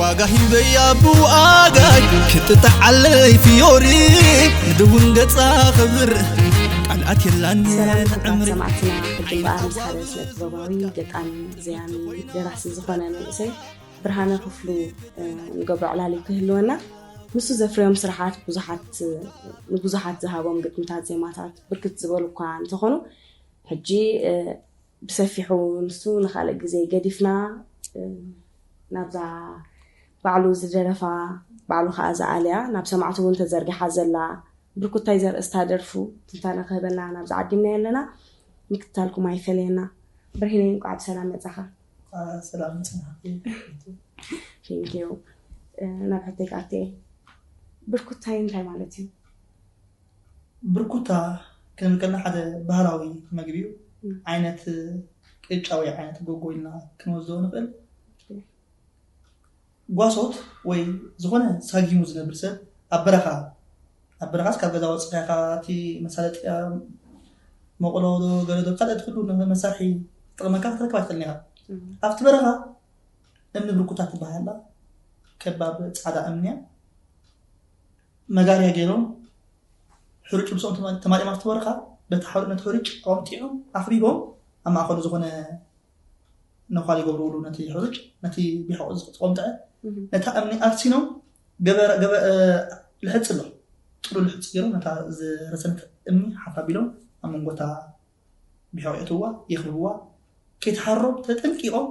ዋጋ ሂበያ ብዋጋይ ክጥጣዓለይ ፍዮሪ ንድውን ገጻ ክብር ቃልኣት የላን ሰላም ክቡራት ሰማዕትና፣ ሕጂ እምበኣር ምስ ሓደ ስነ ጥበባዊ፣ ገጣሚ፣ ዘያሚ፣ ደራሲ ዝኾነ መንእሰይ ብርሃነ ክፍሉ ንገብሮ ዕላል ክህልወና፣ ንሱ ዘፍረዮም ስራሓት ብዙሓት ንብዙሓት ዝሃቦም ግጥምታት፣ ዜማታት ብርክት ዝበሉ እኳ እንተኾኑ፣ ሕጂ ብሰፊሑ ንሱ ንኻልእ ግዜ ገዲፍና ናብዛ ባዕሉ ዝደረፋ፣ ባዕሉ ከዓ ዝኣልያ፣ ናብ ሰማዕቲ እውን ተዘርጊሓ ዘላ ብርኩታይ ዘርእስታ ደርፉ ትንታነ ክህበና ናብዚ ዓዲምናዮ ኣለና። ምክትታልኩም ኣይፈለየና። ብርሂነይ፣ እንቋዕ ብሰላም መጻኻ። ሰላም ምጽና ቴንኪዩ። ናብ ሕቶይ ክኣቱ እየ። ብርኩታይ እንታይ ማለት እዩ? ብርኩታ ክንብል ከለና ሓደ ባህላዊ መግቢ እዩ። ዓይነት ቅጫ ወይ ዓይነት ጎጎ ኢልና ክንወስዶ ንኽእል። ጓሶት ወይ ዝኾነ ሳጊሙ ዝነብር ሰብ ኣብ በረኻ ኣብ በረኻስ ካብ ገዛ ወፅኻ ኢኻ እቲ መሳለጥያ መቑሎ ዶ ገለ ዶ ካልኦት ኩሉ መሳርሒ ክጠቕመካ ክትረክብ ኣይትኽእልን ኢኻ። ኣብቲ በረኻ እምኒ ብርኩታ ትበሃል ኣላ። ከባብ ፃዕዳ እምንያ መጋርያ ገይሮም ሕሩጭ ምስኦም ተማሊኦም ኣብቲ በረኻ በቲ ሓሩጭ ነቲ ሕሩጭ ኣቐምጢዖም ኣኽቢቦም ኣብ ማእኸሉ ዝኾነ ነዃል ይገብርሉ ነቲ ሕሩጭ ነቲ ቢሖ ዝቆምጠዐ ነታ እምኒ ኣርሲኖም ገበረ ገበ ልሕፂ ኣሎ ጥሩ ልሕፂ ገይሮም ነታ ዝረሰነት እምኒ ሓፍ ኣቢሎም ኣብ መንጎታ ቢሖ የእትውዋ የኽብብዋ ከይትሓርሮም ተጠንቂቖም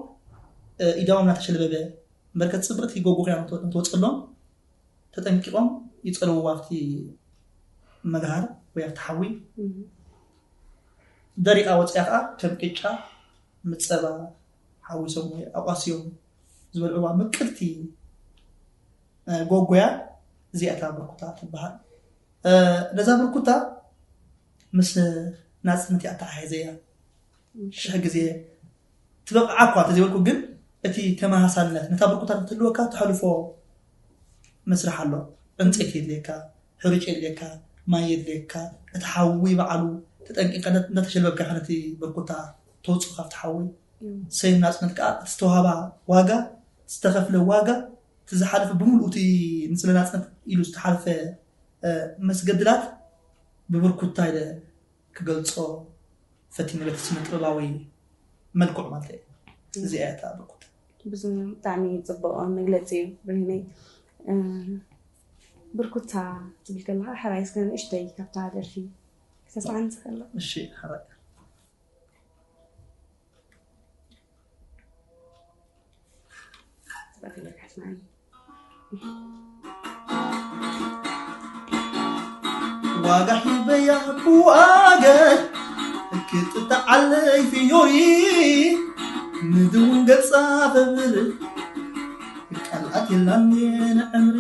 ኢዳዎም እናተሸልበበ በርከት ፅብቕቲ ጎጎ ኮይና ንትወፀሎም ተጠንቂቖም ይፀልውዋ ኣብቲ መግሃር ወይ ኣብቲ ሓዊ ደሪቓ ወፂኣ ከዓ ከም ቅጫ ምፀባ ሓዊሶም ወይ ኣቋስዮም ዝበልዕዋ ምቅርቲ ጎጎያ እዚኣታ ብርኩታ ትበሃል። ነዛ ብርኩታ ምስ ናፅነት እያ ኣተሓሒዘያ። ሽሕ ግዜ ትበቕዓ እኳ እንተዘይበልኩ ግን እቲ ተመሳሳልነት ነታ ብርኩታ ንክትህልወካ ተሕልፎ መስርሕ ኣሎ። ዕንፀይቲ የድልየካ፣ ሕርጭ የድልየካ፣ ማይ የድልየካ። እቲ ሓዊ ባዕሉ ተጠንቂቕካ እንዳተሸልበብካ ኢኻ ነቲ ብርኩታ ተውፅኦ ካብቲ ሓዊ። ሰዩም ናፅነት ከዓ እቲ ዝተዋህባ ዋጋ ዝተኸፍለ ዋጋ እቲ ዝሓለፈ ብምሉእ እቲ ንስለ ናፅነት ኢሉ ዝተሓለፈ መስገድላት ብብርኩታ ኢለ ክገልፆ ፈቲነ በቲ ስነ ጥበባዊ መልክዑ ማለት እዩ። እዚኣ እያ እታ ብርኩታ። ብዙ ብጣዕሚ ፅቡቕ መግለፂ እዩ ብርሂነይ። ብርኩታ ትብል ከለካ ሕራይ እስከ ንእሽተይ ካብታ ደርፊ ክተስማዓኒ ትኽእል ዶ? እሺ ሕራይ። ተባረክ። ዋጋ ሂበያ ብዋገ ክትጥዓለይ ፍዮሪ ንድውን ገጻ ክብር ቃላት የላን ንዕምሪ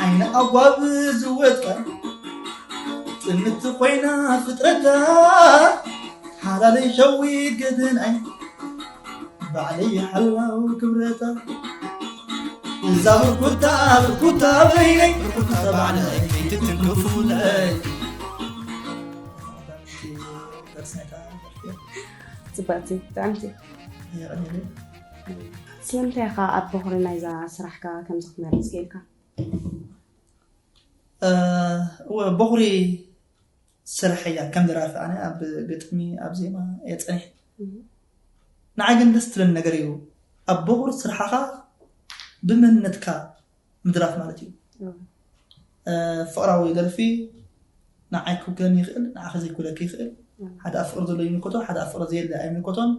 ዓይነ ኣጓብ ዝወድቀ ጥምቲ ኮይና ፍጥረታ ሓላለይ ሸዊት ገደናይ ባዕለይ ሓላው ክብረታ እዛ ብርኩታ ብርኩታ በይነይ ብርኩታ ባዕለይ ከይትትንክፉለይ ፅብቅቲ ብጣዕምቲ ስለምንታይ ኢኻ ኣብ በኹሪ ናይዛ ስራሕካ ከምዚ ክትመርፅ ክኢልካ እወ በኹሪ ስርሐያ ከም ደራፊ ኣነ ኣብ ግጥሚ ኣብ ዜማ እየ ፀኒሐ ንዓይ ግን ደስ ትብለኒ ነገር እዩ ኣብ በኹሪ ስርሓኻ ብመንነትካ ምድራፍ ማለት እዩ ፍቕራዊ ደርፊ ንዓይ ክውክለኒ ይኽእል ንዓኺ ዘይክውለኪ ይኽእል ሓደ ኣብ ፍቕሪ ዘሎ ይምልከቶ ሓደ ኣብ ፍቕሪ ዘየለ ኣይምልከቶን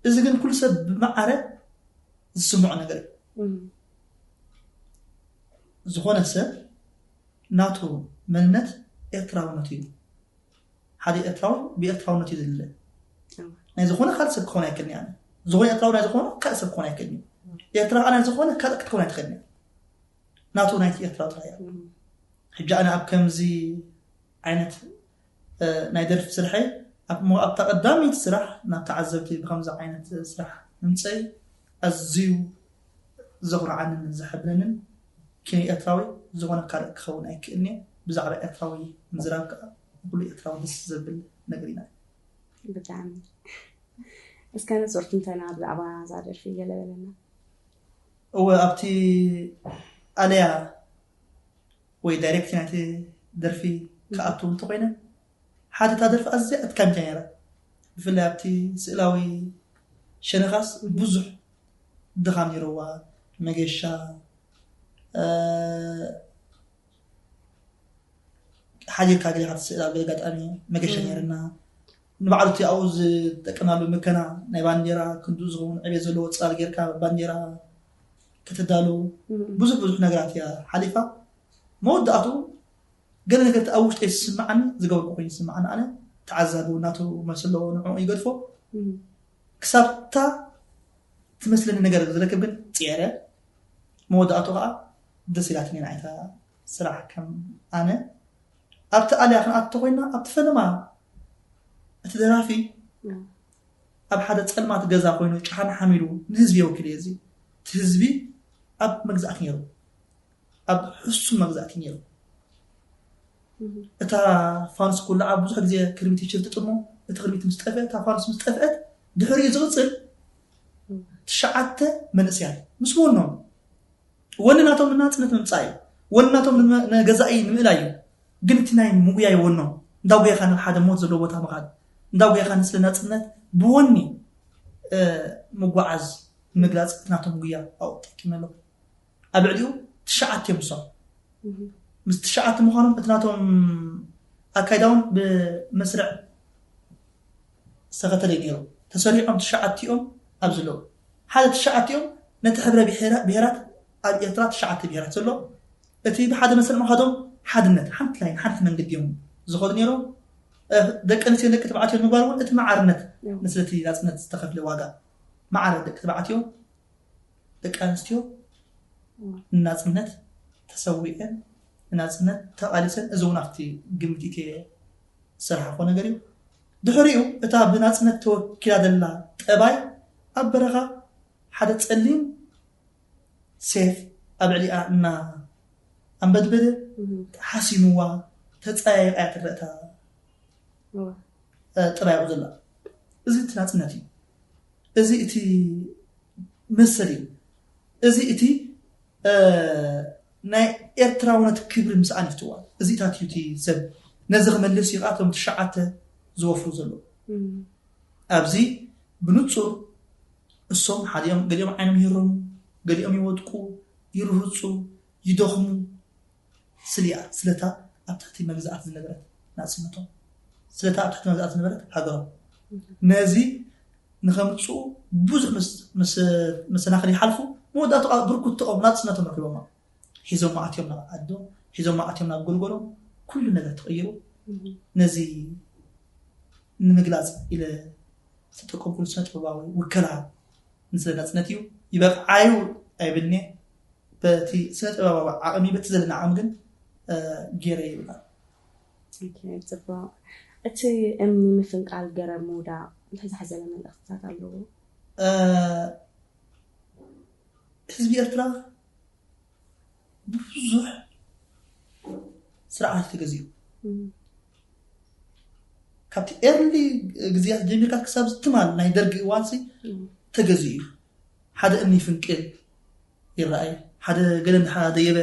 እዚ ግን ኩሉ ሰብ ብመዓረ ዝስምዖ ነገር እዩ ዝኾነ ሰብ ናቱ መንነት ኤርትራውነቱ እዩ ሓደ ኤርትራዊ ብኤርትራውነቱ እዩ ዝልለ ናይ ዝኾነ ካልእ ሰብ ክኾን ኣይክእልን እየ ዝኾነ ኤርትራዊ ናይ ዝኾነ ካልእ ሰብ ክኾን ኣይክእልን እዩ ኤርትራ ከዓ ናይ ዝኾነ ካልእ ክትኮን ኣይትኽእልን እያ ናቱ ናይቲ ኤርትራዊ ጥራሕ እያ ሕጂ ኣነ ኣብ ከምዚ ዓይነት ናይ ደርፊ ስርሐይ ኣብ እሞ ኣብታ ቀዳመይቲ ስራሕ ናብ ተዓዘብቲ ብከምዚ ዓይነት ስራሕ ምምፀይ ኣዝዩ ዘኹርዓንን ዘሐብነንን ኪነ ኤርትራዊ ዝኾነ ካልእ ክኸውን ኣይክእልን እየ ብዛዕባ ኤርትራዊ ምዝራብ ከዓ ንኩሉ ኤርትራዊ ደስ ዘብል ነገር ኢና ብጣዕሚ እስከ ንጹር ትንተና ብዛዕባ እዛ ደርፊ ገለ በለና። እወ፣ ኣብቲ ኣለያ ወይ ዳይሬክት ናይቲ ደርፊ ክኣቱ እንተኮይነ፣ ሓደ እታ ደርፊ ኣዝያ ኣድካሚት እያ ነይራ። ብፍላይ ኣብቲ ስእላዊ ሸነኻስ ብዙሕ ድኻም ነይርዋ። መገሻ ሓዲርካ ገሊኻ ትስእል ኣብ ገለ ኣጋጣሚ መገሻ ነይርና። ንባዕሉ እቲ ኣብኡ ዝጠቀማሉ መከና ናይ ባንዴራ ክንዱ ዝኸውን ዕቤት ዘለዎ ፅላል ጌርካ ባንዴራ ከተዳሉ ብዙሕ ብዙሕ ነገራት እያ ሓሊፋ። መወዳእቱ ገለ ነገር ኣብ ውሽጠይ ዝስምዓኒ ዝገበርኩ ኮይኑ ዝስምዓኒ ኣነ ተዓዛቢ ናቱ መልሲ ኣለዎ ንዕኡ ይገድፎ ክሳብታ ትመስለኒ ነገር ዝረክብ ግን ፅየረ መወዳእቱ ከዓ ደስ ኢላትኒ ናይታ ስራሕ ከም ኣነ ኣብቲ ኣልያ ክንኣቶ ኮይና ኣብቲ ፈለማ እቲ ደራፊ ኣብ ሓደ ፀልማት ገዛ ኮይኑ ጨሓን ሓሚሉ ንህዝቢ የወኪል እየ እዚ እቲ ህዝቢ ኣብ መግዛእቲ ነይሩ ኣብ ሕሱም መግዛእቲ ነይሩ እታ ፋንስ ኩላ ኣብ ብዙሕ ግዜ ክርቢት ይችር ትጥሞ እቲ ክርቢት ምስ ጠፍአ እታ ፋንስ ምስ ጠፍአት ድሕሪኡ ዝቕፅል ትሽዓተ መንእስያት ምስ ወኖም ወኒ ናቶም ንናፅነት ምምፃእ እዩ ወኒ ናቶም ንገዛኢ ንምእላይ እዩ ግን እቲ ናይ ምጉያይ ወኖም እንዳጉያኻ ናብ ሓደ ሞት ዘለዎ ቦታ ምኻድ እንዳጉያኻ ንስለ ናፅነት ብወኒ ምጓዓዝ ምግላፅ እቲ ናቶም ጉያ ኣብኡ ተጠቂመ ኣለኹ ኣብ ልዕሊኡ ትሽዓተ እዮም እሶም ምስ ትሽዓተ ምዃኖም እቲ ናቶም ኣካይዳ እውን ብመስርዕ ዝተኸተለ እዩ ነይሩ ተሰሪዖም ትሽዓቲኦም ኣብ ዘለዉ ሓደ ትሽዓቲኦም ነቲ ሕብረ ብሄራት ኣብ ኤርትራ ትሽዓተ ብሄራት ዘሎ እቲ ብሓደ መስርዕ ምኻዶም ሓድነት ሓንቲ ላይን ሓንቲ መንገዲ እዮም ዝኸዱ ነይሮም ደቂ ኣንስትዮ ደቂ ተባዕትዮ ምግባር እውን እቲ መዓርነት ምስለቲ ናፅነት ዝተኸፍለ ዋጋ መዓረ ደቂ ተባዕትዮ ደቂ ኣንስትዮ ንናፅነት ተሰዊዐን ንናፅነት ተቓሊሰን እዚ እውን ኣብቲ ግምት ኢትዮ ዝሰራሕኮ ነገር እዩ ድሕሪኡ እታ ብናፅነት ተወኪላ ዘላ ጠባይ ኣብ በረኻ ሓደ ፀሊም ሴፍ ኣብ ልዕሊኣ እና ኣንበድበደ ሓሲምዋ ተፀያይቃ እያ ትረእታ ጠባይ ኣብኡ ዘላ እዚ እቲ ናፅነት እዩ እዚ እቲ መሰል እዩ እዚ እቲ ናይ ኤርትራውነት ክብሪ ምስኣን ይፍትዋ እዚታት እዩ እቲ ሰብ ነዚ ክመልስ እዩ ከዓ እቶም ትሽዓተ ዝወፍሩ ዘለዉ ኣብዚ ብንፁር እሶም ሓዲኦም ገሊኦም ዓይኖም ይህረሙ ገሊኦም ይወድቁ ይርህፁ ይደኽሙ ስሊኣ ስለታ ኣብ ትሕቲ መግዛእቲ ዝነበረት ናፅነቶም ስለታ ኣብ ትሕቲ መግዛእቲ ዝነበረት ሃገሮም ነዚ ንኸምፅኡ ብዙሕ መሰናኽል ይሓልፉ መወዳእቱ ብርኩትኦም ናፅነቶም ረኪቦማ ሒዞም ኣትዮም ናብ ዓዶም ሒዞም ኣትዮም ናብ ጎልጎሎም ኩሉ ነገር ተቐይሩ ነዚ ንምግላፅ ኢለ ዝተጠቀምኩሉ ስነ ጥበባዊ ውከላ ንስለ ናፅነት እዩ ይበቕዓዩ ኣይብልኒ በቲ ስነ ጥበባዊ ዓቕሚ በቲ ዘለና ዓቕሚ ግን ገይረ ይብላ ጽቡቅ እቲ እምኒ ምፍንቃል ገረብ ምውዳቕ እንታይ ዝሓዘለ መልእኽትታት ኣለዎ ህዝቢ ኤርትራ ብዙሕ ስርዓት ተገዚኡ ካብቲ ኤርሊ ግዜያት ጀሚርካ ክሳብ ዝትማል ናይ ደርጊ እዋንሲ ተገዚኡ እዩ ሓደ እምኒ ፍንቅል ይረኣይ ሓደ ገለ እንዳሓደየበ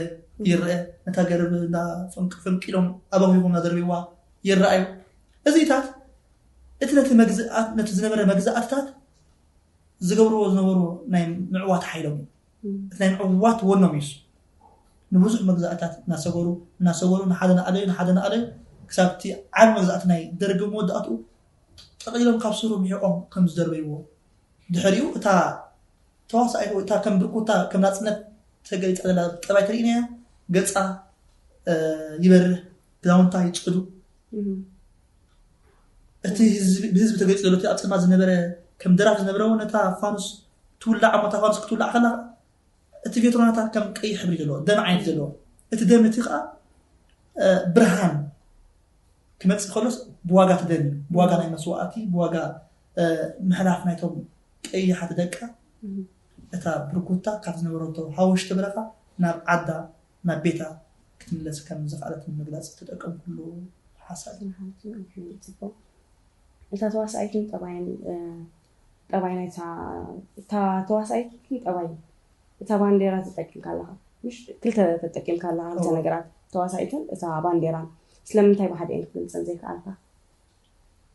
ይረአ ነታ ገረብ እንዳ ፈንቂሎም ኣባኺኹም እናደርብዋ ይረኣዩ እዚታት እቲ ነቲ መግዝኣት ነቲ ዝነበረ መግዛእትታት ዝገብርዎ ዝነበሩ ናይ ምዕዋት ሓይሎም እዩ እቲ ናይ ምዕዋት ወኖም እዩ ንብዙሕ መግዛእታት እናሰገሩ እናሰገሩ ንሓደ ንኣለዩ ንሓደ ንኣለዩ ክሳብ እቲ ዓብ መግዛእቲ ናይ ደርጊ መወዳእትኡ ጠቕሊሎም ካብ ስሩ ምሒቖም ከም ዝደርበይዎ ድሕሪኡ እታ ተዋሳኢት ወይ እታ ከም ብርኩታ ከም ናፅነት ተገሊፃ ዘላ ጠባይ ተሪእናያ ገፃ ይበርህ ክዳውንታ ይፅዱ እቲ ብህዝቢ ተገሊፁ ዘሎ ኣብ ፀልማት ዝነበረ ከም ደራፊ ዝነበረ እውን ነታ ፋኑስ ትውላዕ እሞ እታ ፋኑስ ክትውላዕ ከላ እቲ ቬትሮናታ ከም ቀይሕ ሕብሪ ዘለዎ ደም ዓይነት ዘለዎ እቲ ደም እቲ ከዓ ብርሃን ክመፅእ ከሎስ ብዋጋ ትደም እዩ ብዋጋ ናይ መስዋእቲ ብዋጋ ምሕላፍ ናይቶም ቀይሓት ደቃ እታ ብርኩታ ካብ ዝነበረቶ ሃወሽቲ በረኻ ናብ ዓዳ ናብ ቤታ ክትምለስ ከም ዝኽኣለት ንምግላፅ ዝተጠቀምኩሉ ሓሳብ እዩ። እታ ተዋሳኢትን ጠባይን ጠባይ ናይታ እታ ተዋሳኢት ግን ጠባይ እታ ባንዴራ ተጠቂምካ ኣለኻ። ምሽ ክልተ ተጠቂምካ ኣለኻ፣ ክልተ ነገራት፣ ተዋሳኢትን እታ ባንዴራን። ስለምንታይ ብሓደ እየን ክትገልጸን ዘይከኣልካ?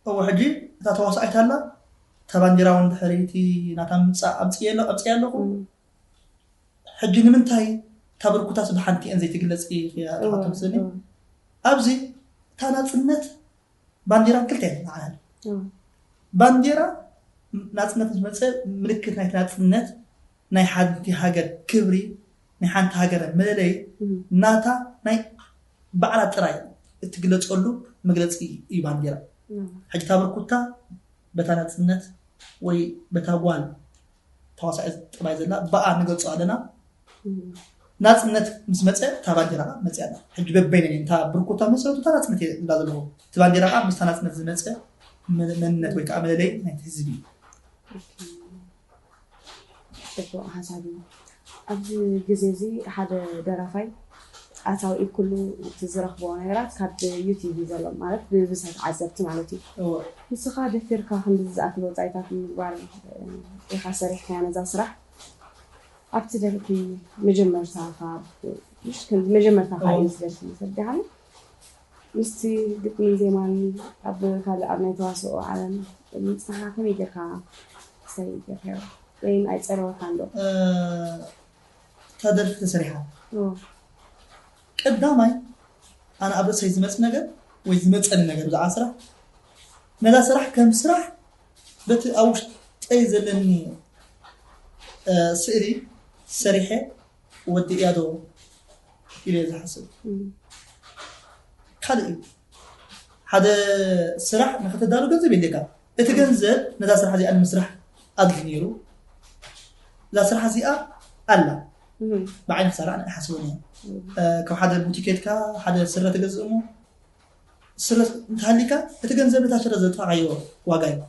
እዎ ሕጂ እታ ተዋሳኢት ኣላ፣ እታ ባንዴራ እውን ድሕሪ እቲ ናታ ምምፃእ ኣምፅየ ኣሎ ኣምፅየ ኣለኹ። ሕጂ ንምንታይ እታ ብርኩታስ ብሓንቲ እየን ዘይትግለፅ ኢልክያ ተሓቶ ምስኒ? ኣብዚ እታ ናፅነት ባንዴራ ክልተ እየን ዝዓያል። ባንዴራ ናፅነት ምስ መፀ ምልክት ናይቲ ናፅነት ናይ ሓንቲ ሃገር ክብሪ ናይ ሓንቲ ሃገር መለለይ ናታ ናይ ባዕላ ጥራይ እትግለፀሉ መግለፂ እዩ ባንዴራ። ሕጂ እታ ብርኩታ በታ ናፅነት ወይ በታ ጓል ተዋሳኢ ጥራይ ዘላ ብኣ ንገልፆ ኣለና። ናፅነት ምስ መፀ እታ ባንዴራ ከዓ መፅያ ኣላ። ሕጂ በበይነን እየን እታ ብርኩታ መሰረቱ እታ ናፅነት እየ ዝብላ ዘለኹ። እቲ ባንዴራ ከዓ ምስታ ናፅነት ዝመፀ መ- መንነት ወይ ከዓ መለለይ ናይቲ ህዝቢ እዩ። ጽቡቕ ሓሳብ እዩ። ኣብዚ ግዜ እዚ ሓደ ደራፋይ ኣታዊ ኩሉ እቲ ዝረኽቦ ነገራት ካብ ዩቲዩብ እዩ ዘሎ፣ ማለት ብብዝሒ ተዓዘብቲ ማለት እዩ። እወ። ንስኻ ደፊርካ ክንድዚ ዝኣክል ወጻኢታት ንምግባር ኢኻ ሰሪሕካያ ነዛ ስራሕ። ኣብቲ ደርፊ መጀመርታኻ፣ ምሽ ክንዲ መጀመርታኻ እዩ ዝደርፊ ሰዲኻኒ ምስቲ ግጥምን ዜማን ኣብ ካልእ ኣብ ናይ ተዋስኦ ዓለም ምጽናሕካ ከመይ ጌርካ ክሳይ ጌርካዮ? ወይም ኣይጸረወካን ዶ? እታ ደርፊ ተሰሪሓ ቀዳማይ ኣነ ኣብ ርእሰይ ዝመፅ ነገር ወይ ዝመፀኒ ነገር ብዛዕባ ስራሕ ነዛ ስራሕ ከም ስራሕ በቲ ኣብ ውሽጠይ ዘለኒ ስእሊ ሰሪሐ ወዲ እያ ዶ ኢለ ዝሓስብ ካልእ እዩ ሓደ ስራሕ ንክተዳሉ ገንዘብ የድልየካ እቲ ገንዘብ ነዛ ስራሕ እዚኣ ንምስራሕ ኣድሊ ነይሩ እዛ ስራሕ እዚኣ ኣላ ብዓይኒ ክሳራ ኣነ ኣይሓስቦን እየ ካብ ሓደ ቡቲክ ኬድካ ሓደ ስረ ትገዝእ እሞ ስረ እንተሃሊካ እቲ ገንዘብ ነታ ስረ ዘጥፋዕካዮ ዋጋ እዩ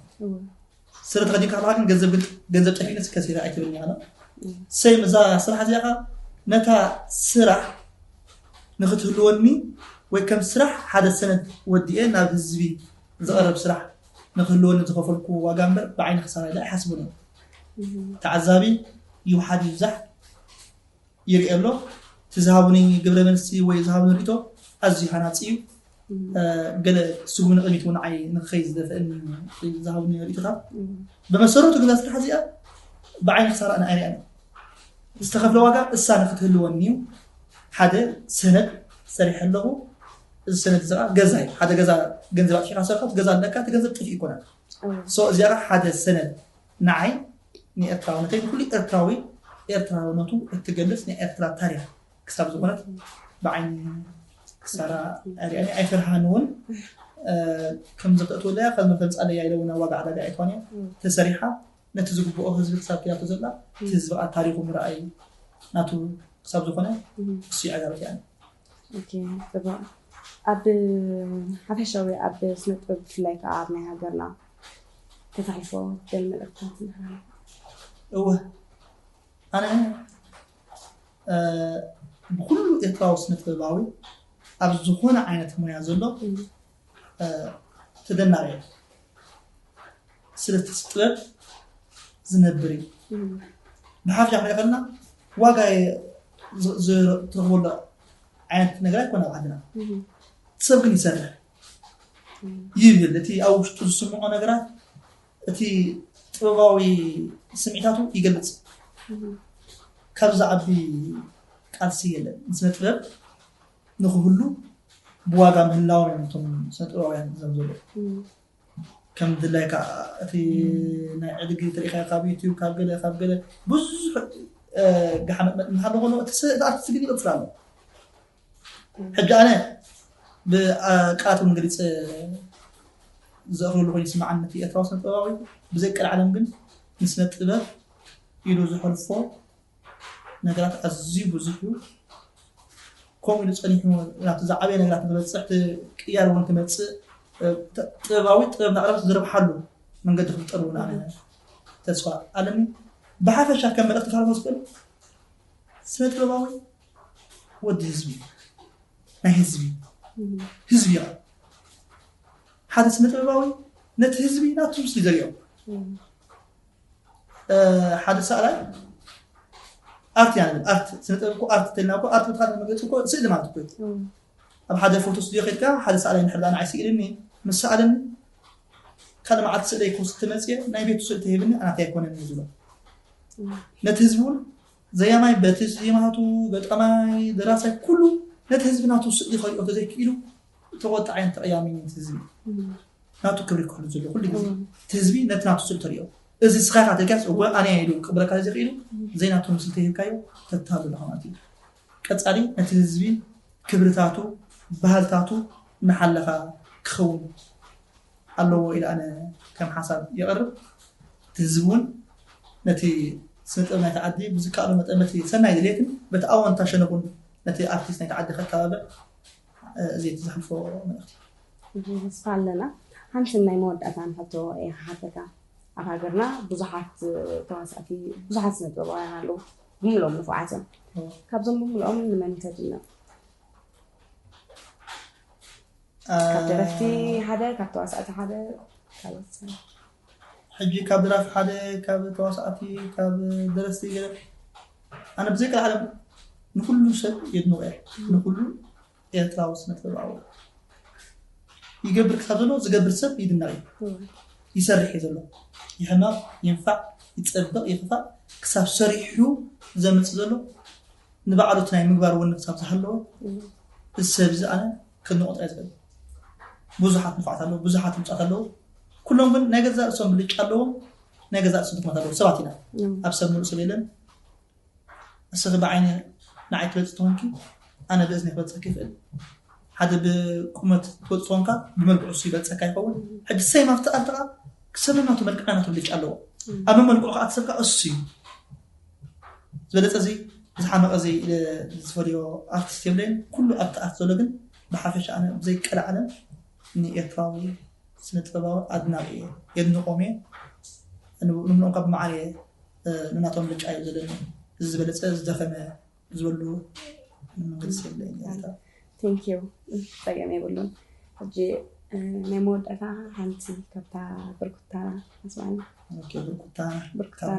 ስረ ተኸዲንካ ከለካ ግን ገንዘብ ግን ገንዘብ ጠፊእኒ ከሲረ ኣይትብልኒ ኣነ ሰይም እዛ ስራሕ እዚኣ ነታ ስራሕ ንክትህልወኒ ወይ ከም ስራሕ ሓደ ሰነድ ወዲኤ ናብ ህዝቢ ዝቐረብ ስራሕ ንክህልወኒ ዝኸፈልኩ ዋጋ እምበር ብዓይኒ ክሳራ ኢለ ኣይሓስብን እየ ተዓዛቢ ይውሓድ ይብዛሕ ይርኢ ኣሎ እቲ ዝሃቡኒ ግብረ መልሲ ወይ ዝሃቡኒ ርእቶ ኣዝዩ ሃናፂ እዩ ገለ ስጉሚ ንቕድሚት እውን ንዓይ ንክኸይ ዝደፈእኒ ዝሃቡኒ ርእቶታት ብመሰረቱ ግዛ ስራሕ እዚኣ ብዓይኒ ክሳራ ኣነ ኣይሪኣን ዝተኸፍለ ዋጋ እሳ ንክትህልወኒ እዩ ሓደ ሰነድ ሰሪሐ ኣለኹ እዚ ሰነድ እዚ ገዛ እዩ ሓደ ገዛ ገንዘብ ኣጥፊእካ ሰርሖ ገዛ ኣለካ እቲ ገንዘብ ጥፊእ ይኮነ እዚኣ ሓደ ሰነድ ንዓይ ንኤርትራውነተይ ንኩሉ ኤርትራዊ ኤርትራውነቱ እትገልጽ ናይ ኤርትራ ታሪኽ ክሳብ ዝኾነት ብዓይኒ ክሳራ ሪኣኒ ኣይፈርሃን እውን ከምዚ ክእትወለያ ከም ተምፃለያ ኢለ እውን ኣብ ዋጋ ዕዳጋ ኣይኮነ ተሰሪሓ ነቲ ዝግብኦ ህዝቢ ክሳብ ክያቱ ዘላ እቲ ህዝቢ ከዓ ታሪኹ ምርኣይ ናቱ ክሳብ ዝኾነ እሱ ይዕጋበት እያ ኦኬ፣ ጽቡቕ። ኣብ ሓፈሻዊ ኣብ ስነ ጥበብ ብፍላይ ከዓ ኣብ ናይ ሃገርና ተሳሒፎ ደል መልእክታት እወ ኣነ ብኩሉ ኤርትራዊ ስነ ጥበባዊ ኣብ ዝኾነ ዓይነት ሙያ ዘሎ ተደናቂ ስለ ጥበብ ዝነብር እዩ ብሓፍሻ ክንሪኦ ከለና ዋጋ ትረኽበሉ ዓይነት ነገር ኣይኮነ ኣብ ዓድና ሰብ ግን ይሰርሕ ይብል እቲ ኣብ ውሽጡ ዝስምዖ ነገራት እቲ ጥበባዊ ስምዒታቱ ይገልፅ ካብ ዝዓቢ ቃልሲ የለን ንስነ ጥበብ ንክህሉ ብዋጋ ምህላዎም እዮም እቶም ስነ ጥበባውያን ዘምዘሉ ከም ድላይካ እቲ ናይ ዕድጊ ትሪኢካ ካብ ዩቲዩብ ካብ ገለ ካብ ገለ ብዙሕ ጋሓመጥመጥ እንተሃለ ከሎ እቲ ኣርቲስት ግን ይቕፅል ኣሎ ሕጂ ኣነ ብቃላት እውን ገሊፀ ዘእኽለሉ ኮይኑ ይስምዓኒ እቲ ኤርትራዊ ስነ ጥበባዊ ብዘይ ቀልዓለም ግን ንስነ ጥበብ ኢሉ ዝሐልፎ ነገራት ኣዝዩ ብዙሕ እዩ ከምኡ ኢሉ ፀኒሑ ናብቲ ዝዓበየ ነገራት ንክበፅሕ እቲ ቅያር እውን ክመፅእ ጥበባዊ ጥበብ ናቅረብ ዝረብሓሉ መንገዲ ክፍጠር እውን ኣነ ተስፋ ኣለኒ ብሓፈሻ ከም መልእክቲ ካልፎ ዝክእል ስነ ጥበባዊ ወዲ ህዝቢ ናይ ህዝቢ ህዝቢ ኢኻ ሓደ ስነ ጥበባዊ ነቲ ህዝቢ ናቱ ምስሊ ዘሪኦ ሓደ ሰኣላይ ኣርት ኢና ንብል። ኣርት ስነ ጥበብ እኮ ኣርት ተልና እኮ ኣርት ብትኻል መግለፂ እኮ ስእሊ ማለት እኮ እዩ። ኣብ ሓደ ፎቶ ስቱዲዮ ከድካ ሓደ ሰኣላይ ንሕርዳ ንዓይ ስኢልኒ ምስ ሰኣለኒ ካልእ መዓልቲ ስእለይ ክወስድ ተመፅየ ናይ ቤቱ ስእሊ ተሂብኒ ኣናተይ ኣይኮነን እዩ ዝብሎ። ነቲ ህዝቢ እውን ዘያማይ በቲ ዜማቱ ገጣማይ ደራሳይ ኩሉ ነቲ ህዝቢ ናቱ ስእሊ ከሪኦ ተዘይክኢሉ ተቆጣዓይን ተቐያሚን እዩ ህዝቢ። ናቱ ክብሪ ክሕሉ ዘሎ ኩሉ ግዜ እቲ ህዝቢ ነቲ ናቱ ስእሊ ተሪኦ እዚ ስኻኻ ተልካስ እወ ኣነ ኢሉ ክቕበለካ ዘይኽኢሉ ዘይናቱ ምስሊ ተሂብካዮ ተታሉ ኣለኻ ማለት እዩ። ቀጻሊ ነቲ ህዝቢ ክብርታቱ ባህልታቱ እናሓለኻ ክኸውን ኣለዎ ኢለ ኣነ ከም ሓሳብ የቕርብ። እቲ ህዝቢ እውን ነቲ ስነ ጥበብ ናይቲ ዓዲ ብዝከኣሎ መጠን በቲ ሰናይ ድሌትን በቲ ኣወንታ ሸነኹን ነቲ ኣርቲስት ናይቲ ዓዲ ከተባብዕ እዚ እቲ ዘሕልፎ መልእኽቲ። ተስፋ ኣለና። ሓንቲ ናይ መወዳእታ ንሕቶ እየ ክሓተካ። ኣብ ሃገርና ብዙሓት ተዋሳእቲ ብዙሓት ስነ ጥበባውያን ኣለዉ። ብምሎም ንፉዓት እዮም። ካብዞም ብምሎም ንመን ተድንቕ? ካብ ደረፍቲ ሓደ ካብ ተዋሳእቲ ሓደ ካልኦት ሰብ? ሕጂ ካብ ደራፊ ሓደ ካብ ተዋሳእቲ ካብ ደረስቲ ገለ ኣነ ብዘይ ቀልዓለም ንኩሉ ሰብ የድንቆ እየ። ንኩሉ ኤርትራዊ ስነ ጥበባዊ ይገብር ክሳብ ዘሎ ዝገብር ሰብ ይድነቕ እዩ። ይሰርሕ እዩ ዘሎ። ይሕመቕ፣ ይንፋዕ፣ ይጸብቕ፣ ይኽፋእ ክሳብ ሰሪሑ ዘምጽእ ዘሎ ንባዕሉ እቲ ናይ ምግባር ወኒ ክሳብ ዝሃለወ እዚ ሰብ እዚ ኣነ ከድንቆ ጥራይ ዝኽእል። ብዙሓት ንፉዓት ኣለዉ፣ ብዙሓት ህንጻት ኣለዉ። ኩሎም ግን ናይ ገዛእ ርእሶም ብልጫ ኣለዎም፣ ናይ ገዛእ ርእሶም ድኽመት ኣለዎም። ሰባት ኢና። ኣብ ሰብ ምሉእ ሰብ የለን። እስኺ ብዓይኒ ንዓይ ትበልጺ ተኾንኪ ኣነ ብእዝኒ ክበልጸኪ ይኽእል። ሓደ ብቁመት ትበልጽ ተኾንካ ብመልክዑ እሱ ይበልጸካ ይኸውን። ሕጂ ሰይም ኣብቲ ኣልትኻ ሰብ ናቱ መልክዕ ናቱ ብልጫ ኣለዎ። ኣብ መመልክዑ ከዓ እቲ ሰብካ እሱ እዩ ዝበለጸ። እዚ ዝሓመቐ እዚ ኢለ ዝፈልዮ ኣርቲስት የብለይን። ኩሉ ኣብቲ ኣርት ዘሎ ግን ብሓፈሻ ኣነ ብዘይ ቀልዓለም ንኤርትራዊ ስነ ጥበባዊ ኣድናቂ እየ፣ የድንቆም እየ። ንምልኦም ካብ መዓር እየ ንናቶም ምርጫ እዩ ዘለኒ። እዚ ዝበለፀ ዝደኸመ ዝበሉ መንገዲ የብለይን። Thank you። ፀገም የብሉን። ሕጂ ናይ መወዳእታ ሓንቲ ካብታ ብርኩታ ኣስማኒ። ብርኩታ ብርኩታ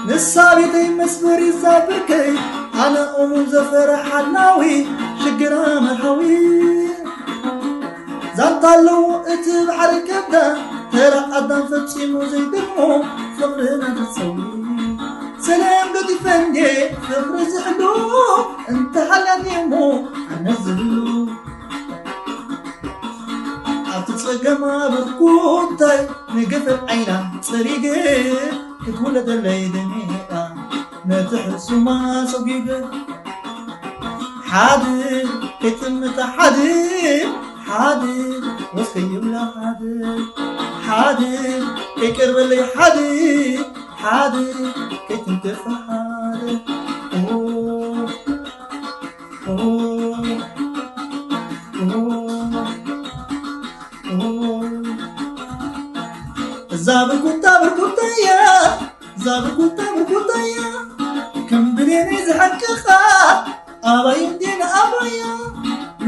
ንሳ ቤተይ መስበሪ እዛ ብርከይ ኣነ እሙን ዘፈረ ሓላዊ ሽግራ መርሃዊ ዛንታ ኣለዎ እቲ ባሕሪ ከብዳ ተራ ኣዳም ፈጺሙ ዘይደግሞ ፍቕርና ተጸዊ ሰላም ገዲፈ እንዴ ፍቕሪ ዝሕሉ እንተ ሓላኒ እሞ ኣነ ዝህሉ ኣብቲ ጸገማ ብርኩታይ ንገፈት ዓይና ጸሪገ ክትውለደለይ ደሚቓ ነቲ ሕሱማ ሰጒገ ሓድር ከይጥምታ ሓድር ሓድር ወስከ ይብላ ሓድር ሓድር ከይቀርበለይ ሓድር ሓድር ከይትንክፍ ሓድር እዛ ብርኩታ ብርኩተያ እዛ ብርኩታ ብርኩተያ ከም ብሌነይ ዝሓቅኻ ኣባይ እንዴ ንኣባያ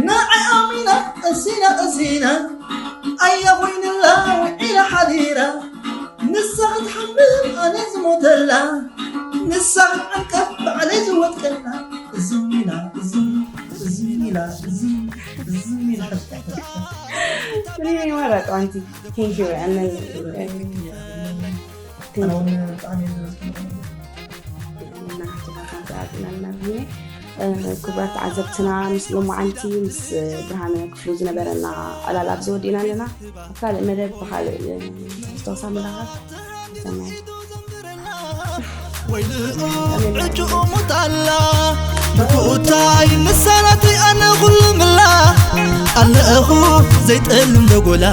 ንዓይ ኣሚና ቀሲና ቀሲና ኣያ ኮይንላ ውዒላ ሓዲራ ንሳ ክትሓምም ኣነ ዝሞተላ ንሳ ክትዓንቀፍ ባዕለይ ዝወጥቀላ እዝም ኢላ እዝም እዝም ኢላ እዝም እዝም ኢላ Really መረጥ ኣንቲ thank you ኣነ ኣነ እውን ብጣዕሚ እየ ዘመስግን ናሕትና ከምዚ ኣቢልና እናብህኒ ክቡራት ተዓዘብትና ምስ ሎማዓንቲ ምስ ብርሃነ ክፍሉ ዝነበረና ዕላል ኣብዚ ወዲእና ኣለና ኣብ ካልእ መደብ ብካልእ ትሕዝቶ ክሳብ ንራኸብ ሰናይ ወይልኡ ዕጭኡ ሙት ኣላ ብኩኡታይ ንሳናተይ ኣነ ኩሉ ምላ ኣለእኹ ዘይጠልም ደጎላ